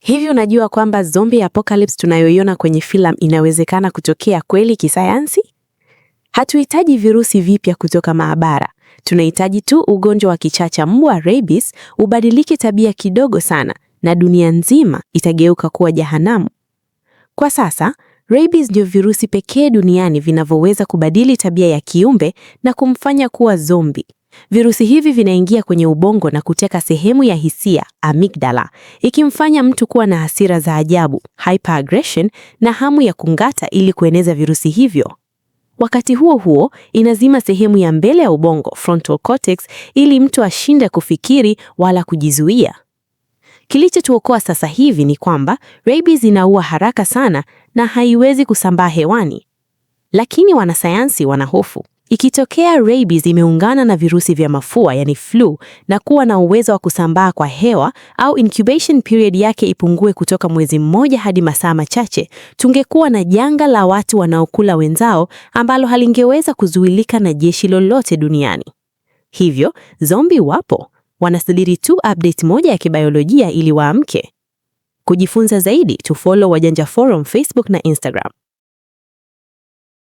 Hivi unajua kwamba zombie apocalypse tunayoiona kwenye filamu inawezekana kutokea kweli kisayansi? Hatuhitaji virusi vipya kutoka maabara. Tunahitaji tu ugonjwa wa kichaa cha mbwa rabies ubadilike tabia kidogo sana na dunia nzima itageuka kuwa jahanamu. Kwa sasa, rabies ndio virusi pekee duniani vinavyoweza kubadili tabia ya kiumbe na kumfanya kuwa zombie. Virusi hivi vinaingia kwenye ubongo na kuteka sehemu ya hisia, amygdala, ikimfanya mtu kuwa na hasira za ajabu, hyperaggression, na hamu ya kung'ata ili kueneza virusi hivyo. Wakati huo huo, inazima sehemu ya mbele ya ubongo, frontal cortex, ili mtu ashinde kufikiri wala kujizuia. Kilichotuokoa sasa hivi ni kwamba rabies inaua haraka sana na haiwezi kusambaa hewani. Lakini wanasayansi wanahofu. Ikitokea rabies imeungana na virusi vya mafua, yani flu, na kuwa na uwezo wa kusambaa kwa hewa au incubation period yake ipungue kutoka mwezi mmoja hadi masaa machache, tungekuwa na janga la watu wanaokula wenzao ambalo halingeweza kuzuilika na jeshi lolote duniani. Hivyo, zombie wapo, wanasubiri tu update moja ya kibiolojia ili waamke. Kujifunza zaidi, tufollow Wajanja Forum Facebook na Instagram.